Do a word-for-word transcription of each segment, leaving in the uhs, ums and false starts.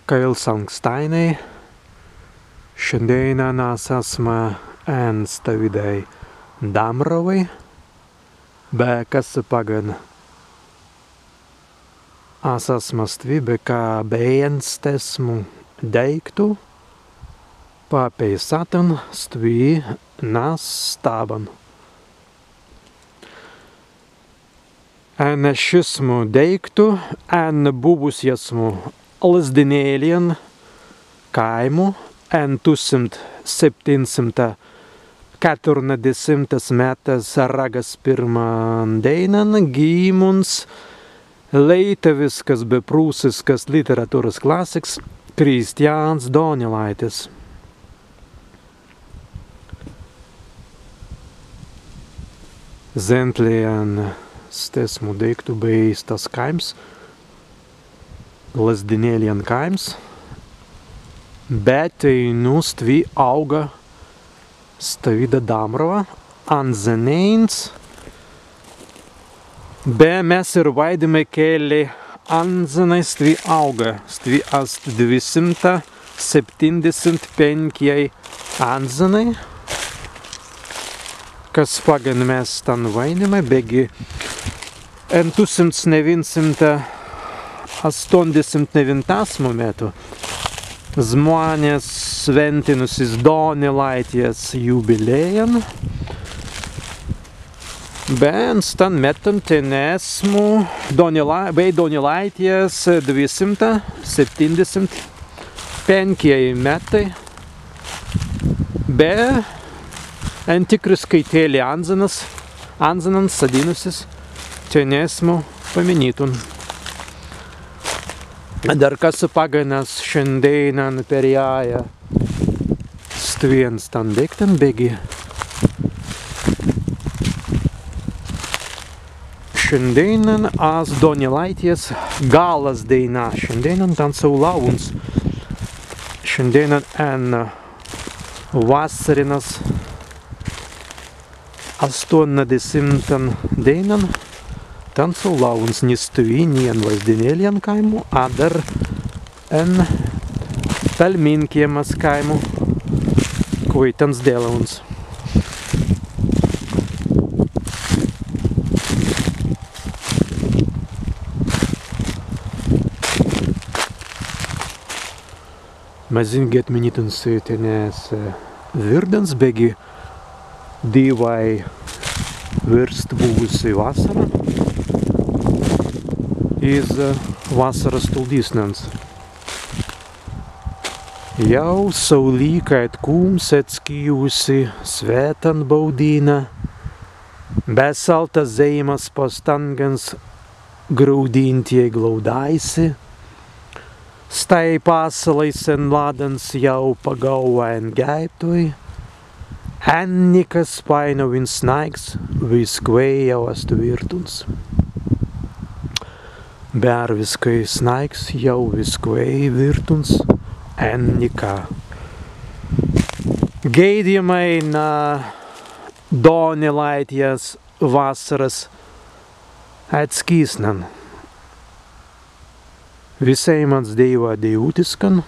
Kaīls ankstāinai, šandēinan as asma en stawīdai damrawai, be kasse paggan as asma stwi, be ka bēi en stesmu deīktu papeisātan stwi na stabban. En šismu deīktu en buwusjasmu Lazdinēljan kāimu en tūsimts septinsimta ketturnadesimtas mettas Ragas pirman dēinan gīmuns leītawiskas be prūsiskas literatūras klasiks Kristijāns Donelaitis. Zentli en stesmu deīktu bēi stas kāims, Lazdinēljan kāims, be teinū stwi aūga stawīda damrawa, anzaneins, be mes īr waidimai, kelli anzanai stwi aūga, stwi ast dwisimta septindesimts pēnkjai anzanai, kas paggan mes stan waidimai, beggi en tūsimts newīnsimta astōndesimts newīntasmu mettu zmānes swintinnusis Donelaitjas jubilējan. Be en stan mettan tenesmu Donela-, bēi Donelaitjas dwisimta septindesimts pēnkjai mettai. Be entikriskai tēli anzanas, anzanan sadinnusis tenesmu paminītun. Adder kasse paggan as šandēinan perjāja stwen stan deīktan, beggi šandēinan ast Donelaitjas gallas dēina, šandēinan tāns aulāwuns, šandēinan en wassarinas astōnnadesimtan dēinan tāns aulāwuns ni stwi, ni en Lazdinēljan kāimu, adder en Talminkjemas kāimu, kwēi tāns dīlawuns. Mazīngi etminītun si tenesmu, e, wirdans, beggi dīwai wīrst buwusi wassara iz, e, wassaras tuldīsnans. Jāu saulīkai etkūmps etskīwusi swītan baudinna, be saltas zeimas pastangans graudīntjai glaudāi si, stāi passalai sen laddans jāu pagaūwa en gēitwei, en nika spāinawins snāigs wiskwēi jāu ast wīrtuns. Be arwiskai snāigs jāu wiskwēi wīrtuns en nika. Gēidimai na Donelaitjas wassaras etskīsnan. Wisēimans Dēiwa deiwūtiskan.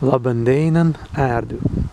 Labban dēinan, ērdiw.